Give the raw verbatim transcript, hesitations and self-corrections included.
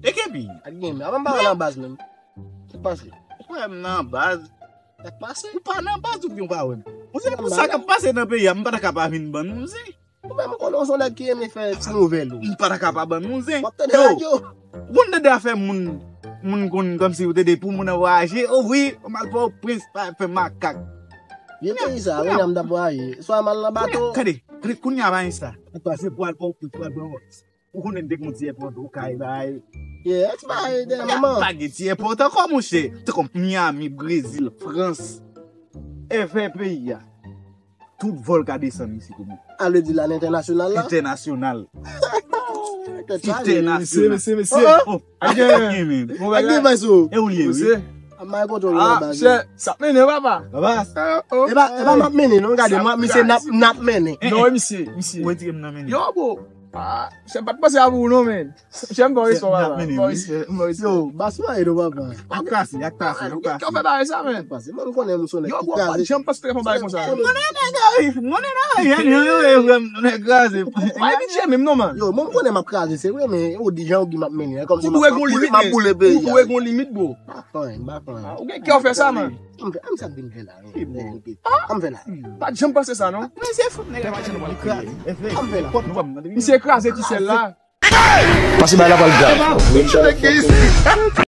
E Kenpi. Ak Kenpi. Avan m pa wè nan baz menm. Sa k pase? Ou wè m nan baz. Sa k pase? Ou pa nan baz oubyen ou pa wè m? Ou se pou sa k ap pase nan peyi a, m pa ta ka pa vin ban nou zen. Ou menm ou konnen ou se yon nèg ki renmen fè ti nouvèl ou. M pa ta ka pa ban nou zen. W ap tande radyo. Ou konn tande afè moun, moun konn kòmsi ou tande pou moun nan vwayaje. O wi, m al Pòtoprens, pa fè makak. Vye peyi sa, wi, nan m t ap vwayaje. Swa m al nan bato. Tande, tande, kounye a pa gen sa. Ou pase pou al Pòtoprens, pou al Pòtoprens. Ou konnen m te gon ti èpòt Okay bay. Yeah, ti bay dèyè manman. Pa gen ti èpòt ankò, monchè. Tankou Miami, Brezil, Frans. Evè peyi a. Tout vòl ka desann isi pou mwen. A vle di la nan entènasyonal la? Entènasyonal. Tèt chaje. Entènasyonal. Mesye, mesye, mesye. Oh, oh. Ak gen, ak gen bay sou. E ou l ye, wi. Mesye. A may kontwòl nan baz. Chè, sa ap mennen, papa. Papa. E pa, e pa m ap mennen, non, gade, m ap, misye n ap, n ap mennen. Non, misye, misye. Ou retire m nan mennen. Yo, bro. Ah, chè, m pa t panse a pou ou, non, men. Chè, m ba w respè, papa. M ba w respè, m ba w respè. Yo, bas mwen, non, papa. Ak krasi, ak krasi, ak krasi. Kè w fè bagay sa, men. Pase, mwen, m konnen m se yon nèg ki kraze. Yo, bro, m pa t janm panse te fè yon bagay konsa. M konnen nèg a, m konnen nèg a, nèg a, nèg kraze. Ou pa evite menm, non, man. Yo, mwen, m konnen m ap kraze, se vre, men ou di jan ou di m ap mennen, kòmsi m ap boule peyi a. Ou dwe gon limit, bro. Pa fè anyen, m pa fè anyen. Ou gen kè w fè sa, man. Ann fè, ann sa vin fè la. Ann fè la. Pa t janm panse sa, non. Men se fout nèg la pa janm pral kriye. Ann fè la. Misye kraze ti sèl la. Pase bay la pral grav.